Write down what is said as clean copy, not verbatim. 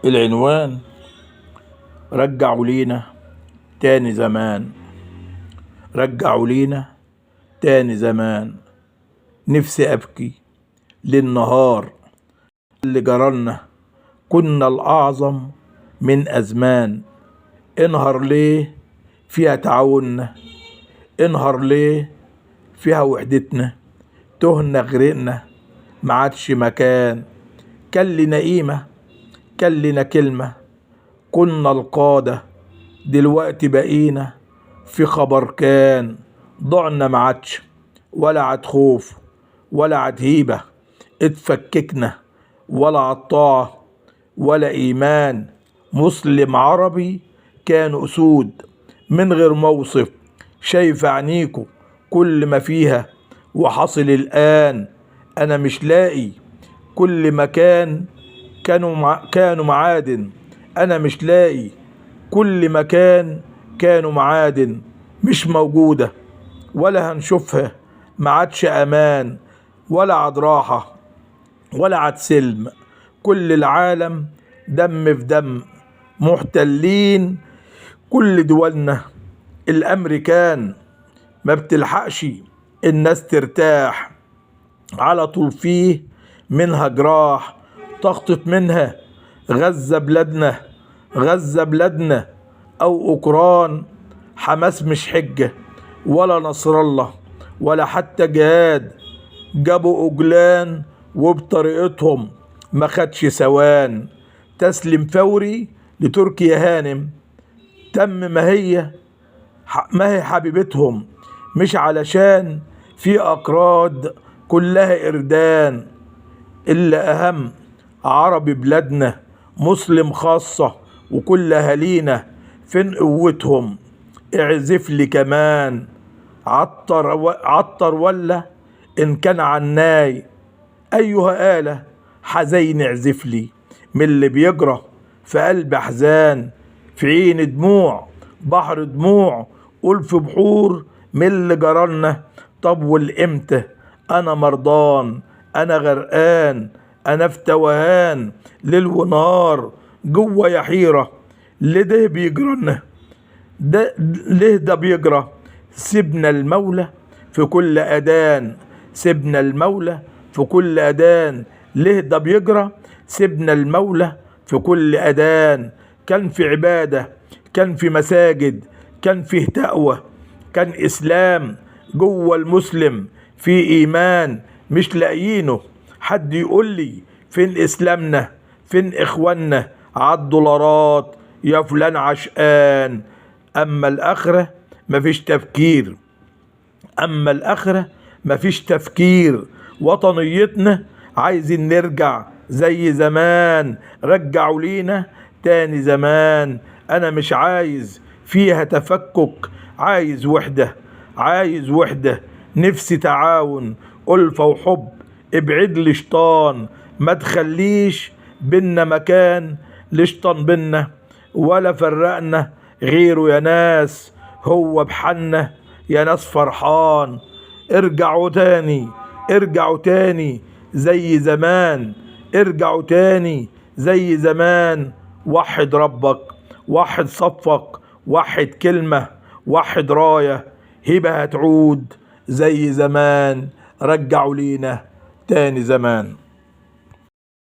العنوان: رجعوا لينا تاني زمان، رجعوا لينا تاني زمان. نفسي أبكي للنهار اللي جرالنا، كنا الأعظم من أزمان. انهر ليه فيها تعاوننا، انهر ليه فيها وحدتنا، تهنا غرقنا ما عادش مكان. كان لنا قيمة، كان لنا كلمة، كنا القادة، دلوقتي بقينا في خبر كان. ضعنا ما عادش ولا عاد خوف ولا عاد هيبة، اتفككنا ولا عاد طاعة ولا إيمان. مسلم عربي كانوا أسود من غير موصف، شايف عينيكوا كل ما فيها وحصل الآن. أنا مش لاقي كل مكان كانوا معادن، أنا مش لاقي كل مكان كانوا معادن، مش موجودة ولا هنشوفها. ما عادش أمان ولا عاد راحة ولا عاد سلم، كل العالم دم في دم، محتلين كل دولنا. الأمريكان ما بتلحقش الناس ترتاح، على طول فيه منها جراح تخطف منها. غزة بلادنا، غزة بلادنا أو أوكران. حماس مش حجة ولا نصر الله ولا حتى جهاد، جابوا أجلان وبطريقتهم ما خدش ثوان. تسلم فوري لتركيا هانم تم، ما هي حبيبتهم، مش علشان في أكراد كلها إردان. إلا أهم عربي بلادنا، مسلم خاصة وكل أهالينا، فين قوتهم؟ اعزف لي كمان عطر ولا إن كان عناي، أيها آلة حزين اعزف لي. من اللي بيجرى في قلب أحزان، في عين دموع، بحر دموع، ألف بحور من اللي جرالنا. طب والإمتى؟ أنا مرضان، أنا غرقان، أنا في توهان، ليل ونهار جوه يا حيرة. ليه ده بيجرالنا؟ ده ليه ده بيجرى؟ سيبنا المولى في كل أذان، سيبنا المولى في كل أذان. ليه ده بيجرى؟ سيبنا المولى في كل أذان. كان في عبادة، كان في مساجد، كان فيه تقوى، كان إسلام جوه المسلم، في إيمان مش لاقيينه. حد يقول لي فين إسلامنا؟ فين إخواننا؟ عالدولارات يا فلان عشقان. أما الآخرة مفيش تفكير، أما الآخرة مفيش تفكير. وطنيتنا عايزين نرجع زي زمان، رجعوا لينا تاني زمان. أنا مش عايز فيها تفكك، عايز وحدة، عايز وحدة، نفسي تعاون، ألفة وحب. ابعد لي شيطان، ما تخليش بينا مكان لشطان بينا ولا فرقنا غيره يا ناس. هو بحالنا يا ناس فرحان. ارجعوا تاني، ارجعوا تاني زي زمان، ارجعوا تاني زي زمان. وحد ربك، وحد صفك، وحد كلمة، وحد راية، هبة هتعود زي زمان. رجعوا لينا تاني زمان.